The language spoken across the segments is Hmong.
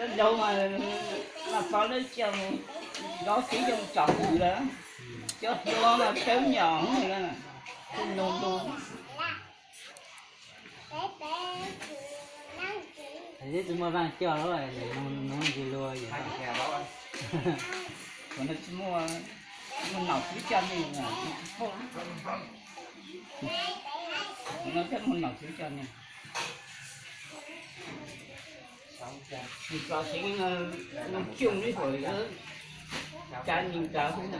Cov laus mas, Vaj Pov lawv coj mus, lov txiv coj mus tsom kwm lawm, cov hluas mas tsawv nyom lawm, nug nug. Tsis muaj vaaj coj lawm, nug ntsis luag. Tsis muaj, muaj nom tswv coj neeg, tsis muaj nom tswv coj neeg. Nws tso seev, nws coob li huam, cav nws cav xwb na,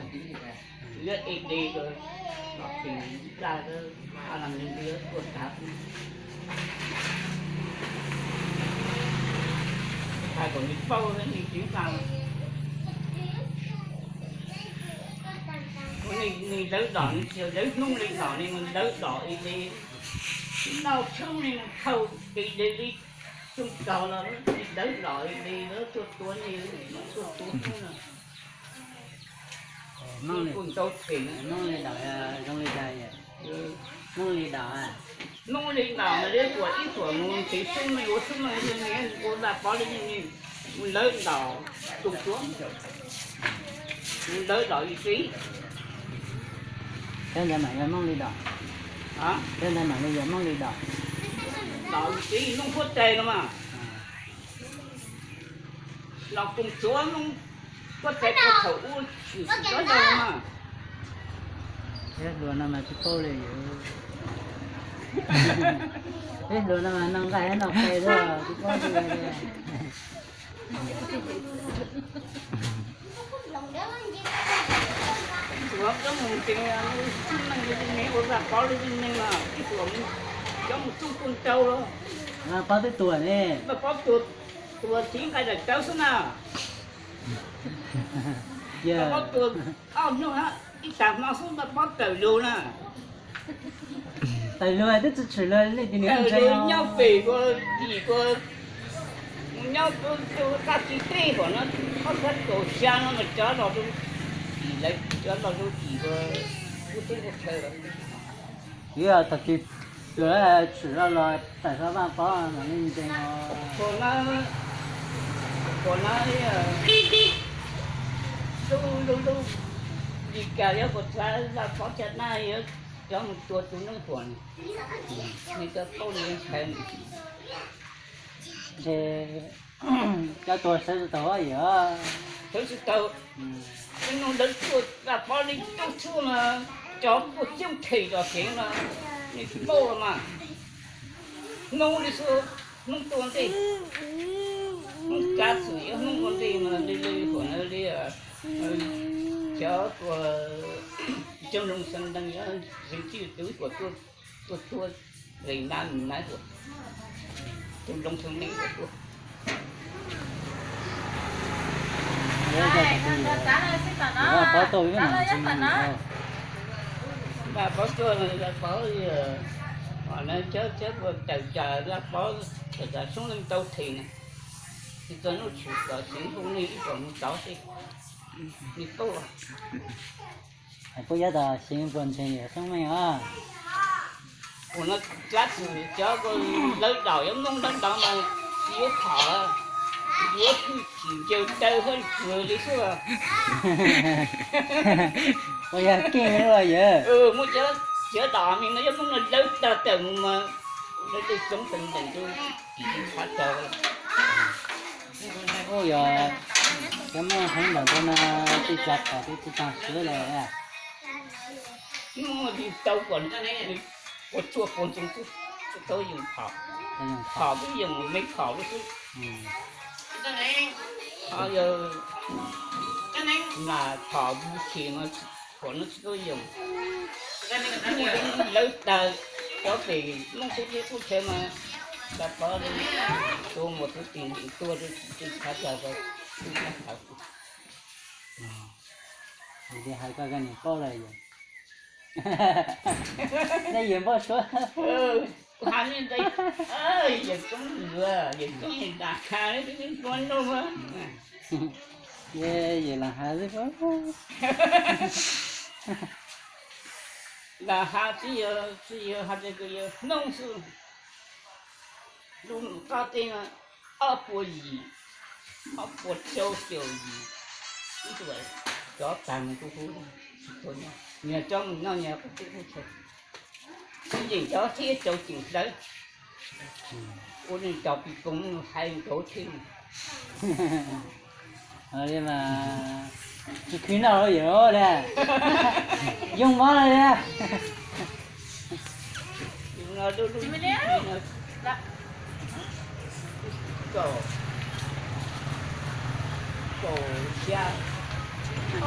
liab ib li, los tsis daj, a, nws tuaj cav xwb. Hais kom nws paub nws tsis daj. Nws lawv dom, nws tsis lawv hnub li dom, nws lawv dom ib li, noj tshoob li, nws thauj ib li li, tsooj kaug los nws lawv dom ib li, lawv tuaj tua nws, tuaj tua hnub no. Hnub kuj ntau phem. Hnub li dom zoo li cas? Hnub li dom, hnub li dom mas liab tuam ib tuam mus ntiv xub meej ua xub meej, ua Vaj Pov li yeej, lawv dom, tus tuav, lawv dom ib txwv. Thiab ntawd mam yog Hmoob li dom. Thiab ntawd mam li yog Hmoob li dom. Dom ib txwv Hmoob huab tais no mas. Los koom tsuav Hmoob huab tais puag thaum ub tsis tau los mas. Peb hluas no mas tsis paub li yus. Peb hluas no mas noj nqaij noj qe xwb, tsis paub li. Vaj Pov twb tuag ne. Vaj Pov tuag, tuag txiv nqaij daim tawv xwb na. Vaj Pov tuag ob hnub na, ib tag hmo xwb Vaj Pov tawm lug na. Tawm lug twb tsis tshwm lug li, tawm lug nyob pem ua tim ua, nyob qab tsis teb kom no, ob sab kaum xya no mas cov los rau tim lawv, cov los rau tim ua, ub teb ua chaw los. Yog tag kis tsuas tshwm los los tawm hlo Vaj Pov mam li ntees os. Thaum no, thaum no, lub lub lub li cas yog puas txhab Vaj Pov caj dab yuav coj mus tua tus neeg huam, nws cov paub li ntshai. Cov tuag sawv tsis tau yom? Sawv tsis tau. Nug lawv tuaj Vaj Pov li coob tshuaj mas cov tuaj coob them los seev mas, nws tsis paub los mas. Hnub li xwb, hnub tuaj ntej, hnub kav xwm yog hnub ua ntej mas li li huam na li, cov tuaj coob loo xeev neeg, zeeg txij tus huam tuaj, tuaj tuaj zeeg nab nab huam, coob loo xeev neeg huam tuaj. Vaj Pov tau ib mam, Vaj Pov tuaj, Vaj Pov, cov cov tawm tsam Vaj Pov tawm tsam soob leej tau them na, tsis tau nub tshwm los tsis nub hu nej ib tsoom mus txov xwb, nej paub. Hais puab yab tas xyov puas ntseeg yawm Xyoob Meej os. Ua no dlaab tsi cov lawv daum yuav Moob lawv daum mas yuav phom, yuav hwj chim ncaws taw hwj chim li xwb. Ua yog keej los yawg. Muaj cov, cov daum me no yuav Moob no lawv tag tawm mus mas lawv tej coob teev ntees rau tim teb chaws. Ua yog cov Moob heev npaum ntawd no tej tsa phom twb tsis tag siav li. Ua tsuaj puag ntsoog xwb, tsis tau yoog phom, phom twb yoog me phom lub xwb. Ho yog mlam phom mus chim no, phom no tsis tau yoog. Lawv tag cov pem Moob teb teb tub chaw mas, Vaj Pov tus mus tus tim tuaj rau tim teb chaws. Hais koj koj niam paub lawm yawg. Nej yawg npau suav. Yawg Koob Luas, yawg Koob Luas, yawg Lam Has xwb. Lam Has tsis yog, tsis yog has tas yawg Hnoob xwb. Lub num qab teb no ob puas yim, Ob puas rau caum yim, ib tug cov tag mus kuj hu, tsis tau nyob, nyias cov mus nyob nyias qhov twg hu tshais. Tub Yeem cov thiab Tsau Ceem Dawb, ua neej tau pis poos hais nkaus thiab. Li mas tsis khwv noj los yawm li, yoo mob li. Kaum, kaum xya,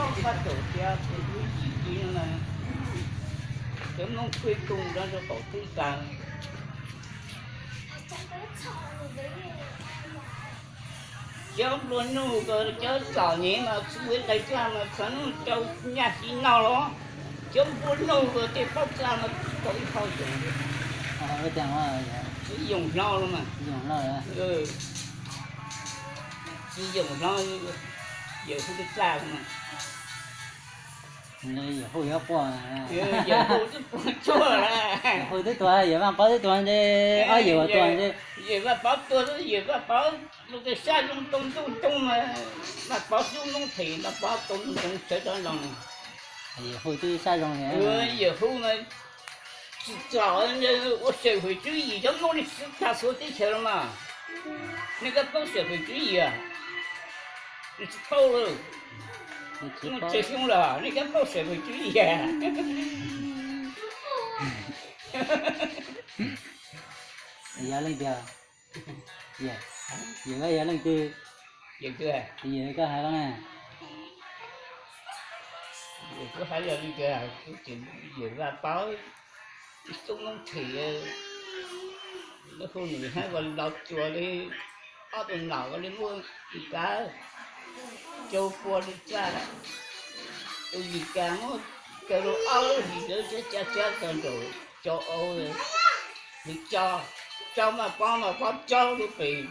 ob phav kaum xya, tus yim kiv no na, cov Hmoob Khwb Kooj rau rau qaum teb tas. Cov nplua nuj ko cov txom nyem mas tsis muaj dais daj mas txog hnub rau nyaj tsis noj los, cov nplua nuj ko tej paub txaj mas tsis tau ib qho yoos, tsis yoos hlo los mas. Tsis yoos hlo, yawm hu twb txaj mas. Yawm hu yuav quaj, yawm hu twb quaj tsuag, yawm hu twb tuag, yawm Vaj Pov twb tuag ntshe, ob yawm tuag ntshe. Yawm Vaj Pov tuag, yawm Vaj Pov tus sab zoo tau ntuj coob mas, Vaj Pov xub noob phem, Vaj Pov tau ntuj coob sawv rov los. Yawm hu twb sab zoo li. Yawm hu mas tsis txom, ua xeem hwm tswv yim cov Hmoob li tsis tag txhua teb chaws los mas. Nej koj paub xeem hwm tswv yim, nej tsis paub lawm. Muaj tsawg xyoo lawm nej koj paub xeem hwm tswv yim? Yog leej twg? Yawm, yawm yog leej twg? Yawm koj hais los na. Kuv hais yog leej twg, kuv tseem yawm Vaj Pov, xub noob phem, lawv hu nws hab Vaj Los Cuas li, ob tug nom li muaj Lis Kav, Cau Pua li txaj, tus Lis Kav muab kaw rau ob lub hlis lawv cab cab cab txog nraum Cau Au, nws tso, tso Vaj Pov, Vaj Pov tso rau pem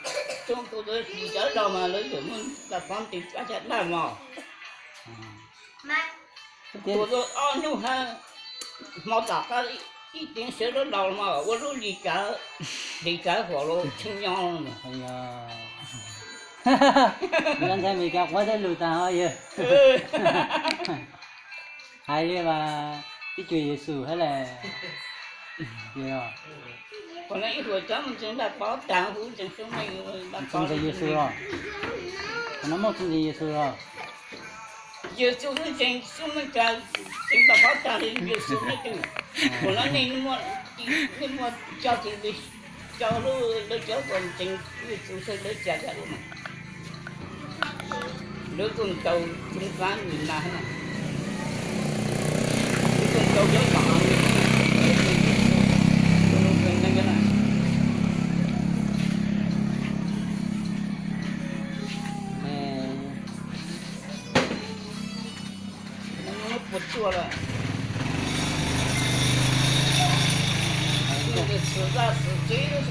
roob, tus lawv hlis cov laug mas lawv yuav muab Vaj Pov ntes caj caj daj mog. Tuag tau ob hnub hab, hmo tom qab ib teev sawv dawb laus mas ua lub Lis Kav, Lis Kav huam los tsheej nyo. Ntshai Mes Kas quav teb lus tag os yawg. Hais li mas ib tug Yexus hab las. Qhov no ib huam cov mus ntseeg Vaj Pov tag huv ntseeg Xub Meej, ntseeg Yexus los, qhov no muaj tsis ntseeg Yexus los. Yexus twb ntseeg Xub Meej tag, ntseeg Vaj Pov tag li Yexus leej twg? Qhov no nej, nej muaj cov tis, cov lub, lawv cov uas ntseeg Yexus xwb lawv cas cas ua mas. Lawv tuaj ntaus tsoov fab nim na, lawv tuaj ntaus cov tom puas tsuaj lawm. Xwm zaj xwm tsev lub